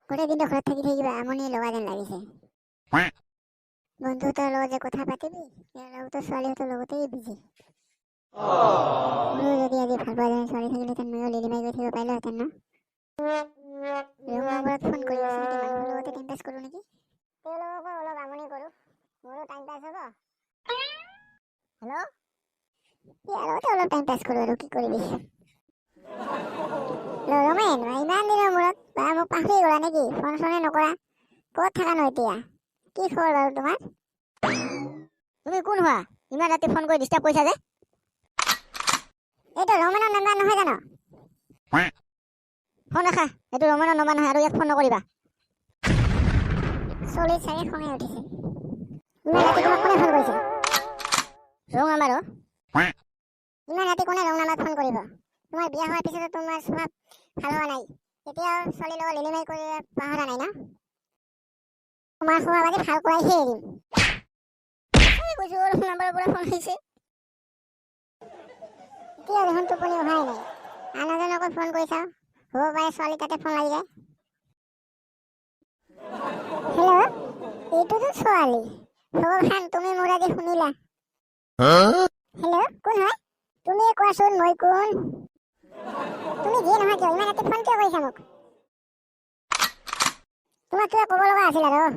গোটেই দিনটো ঘৰত থাকি থাকি কিবা আমনি লগা যেন লাগিছে। বন্ধুহঁতৰ লগত যে কথা পাতিবি, তেওঁলোকতো ছোৱালীহঁতৰ লগতেই বিজি। মোৰো যদি আজি ভাল পোৱা এজনী ছোৱালী থাকিলেহেঁতেন, ময়ো লিলিমাই কৰি থাকিব পাৰিলোহেঁতেন ন। ৰং নম্বৰত ফোন কৰি অচিনাকি মানুহৰ লগতে টাইম পাছ কৰোঁ নেকি? তেওঁলোককো অলপ আমনি কৰোঁ, মোৰো টাইম পাছ হ'ব। হেল্ল', ইয়াৰ লগতে অলপ টাইম পাছ কৰোঁ আৰু কি কৰিবি। হেল্ল' ৰমেন, ইমান দিনৰ মূৰত বা মোক পাহৰি গ'লা নেকি? ফোন চোনে নকৰা, ক'ত থাকানো এতিয়া? কি খবৰ বাৰু তোমাৰ? তুমি কোন হোৱা? ইমান ৰাতি ফোন কৰি ডিষ্টাৰ্ব কৰিছা যে? এইটো ৰমেনৰ নাম্বাৰ নহয় জানো? ফোন ৰাখা। এইটো ৰমেনৰ নম্বৰ নহয় আৰু ইয়াত ফোন নকৰিবা। চলিত চাগে খঙে উঠিছে। ইমান ৰাতি তোমাক কোনে ফোন কৰিছে? ৰং নাম্বাৰ অ। ইমান ৰাতি কোনে ৰং নাম্বাৰত ফোন কৰিব? তোমাৰ বিয়া হোৱাৰ পিছতো তোমাৰ স্বভাৱ ভাল হোৱা নাই। এতিয়াও ছোৱালীৰ লগত লিলিমাই কৰি পাহৰা নাই ন? তোমাৰ স্বভাৱ আজি ভাল কৰাইহে এৰিম। সঁচাই কৈছো, ৰং নাম্বাৰৰ পৰা ফোন আহিছে। এতিয়া দেখোন টোপনি অহাই নাই। আন এজনকো ফোন কৰি চাওঁ, হ'ব পাৰে ছোৱালী তাতে ফোন লাগি যায়। হেল্ল', এইটোতো ছোৱালী। ভগৱান, তুমি মোৰ আজি শুনিলা। হেল্ল', কোন হয়? তুমি কোৱাচোন মই কোন? তুমি যিয়ে নহয় কিয়, ইমান ৰাতি ফোন কিয় কৰিছা মোক? তোমাক কিবা ক'ব লগা আছিল আৰু।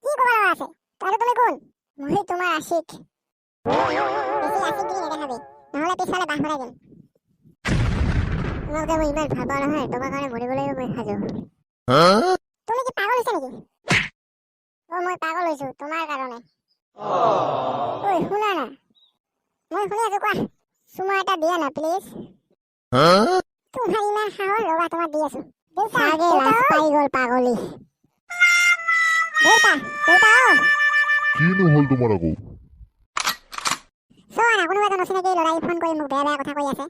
কি ক'ব লগা আছে? আৰু তুমি কোন? মই তোমাৰ আশিক। বেছি আশিকগিৰি নেদেখাবি, নহ'লে পিছফালে বাঁহ ভৰাই দিম। তোমাক যে মই ইমান ভাল পাওঁ নহয়, তোমাৰ কাৰণে মৰিবলৈও মই সাজু। তুমি কি পাগল হৈছা নেকি? অ, মই পাগল হৈছো তোমাৰ কাৰণে। ঐ, শুনা না। মই শুনি আছো, কোৱা। চুমা এটা দিয়া না প্লিজ। তোমাৰ ইমান সাহস? ৰবা, তোমাক দি আছো। চাগে লাজ পাই গ'ল পাগলী। দেউতা, দেউতা অ। কিনো হ'ল তোমাৰ আকৌ? চোৱা না, কোনোবা এজন অচিনাকি ল'ৰাই ফোন কৰি মোক বেয়া বেয়া কথা কৈ আছে।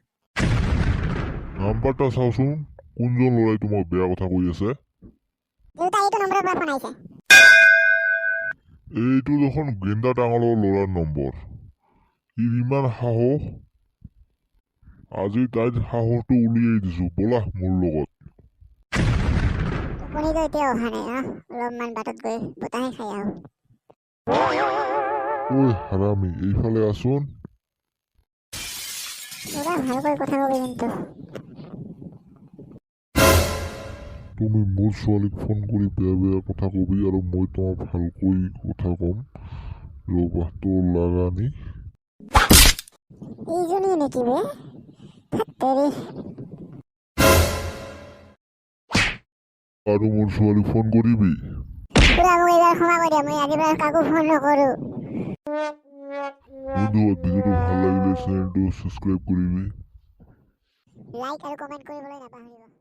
নাম্বাৰটা চাওচোন, কোনজন ল'ৰাই তোমাক বেয়া কথা কৈ আছে? দেউতা, এইটো নম্বৰৰ পৰা ফোন আহিছে। এইটো দেখোন গেন্দা ডাঙৰৰ ল'ৰাৰ নম্বৰ। ই ইমান সাহস! আজি তাইৰ সাহসটো উলিয়াই দিছো। ব'লা মোৰ লগত। টোপনিটো এতিয়াও অহা নাই। আহ, অলপমান বাটত গৈ বতাহে খাই আহোঁ। ঐ হাৰামি, এইফালে আচোন। পুৰা ভালকৈ কথা কবি কিন্তু। তুমি মোৰ ছোৱালীক ফোন কৰি বেয়া বেয়া কথা কবি আৰু মই তোমাক ভালকৈ কথা ক'ম? ৰ'বা, তোৰ লাগানি। এইজনী নেকি বে? ধেৎ তেৰি। আৰু মোৰ ছোৱালীক ফোন কৰিবি? খুৰা, মোক এইবাৰ ক্ষমা কৰি দিয়া। মই আজিৰ পৰা কাকো ফোন নকৰোঁ। বন্ধুহঁত, ভিডিঅ'টো ভাল লাগিলে চেনেলটো ছাবস্ক্ৰাইব কৰিবি। লাইক আৰু কমেণ্ট কৰিবলৈ নাপাহৰিব।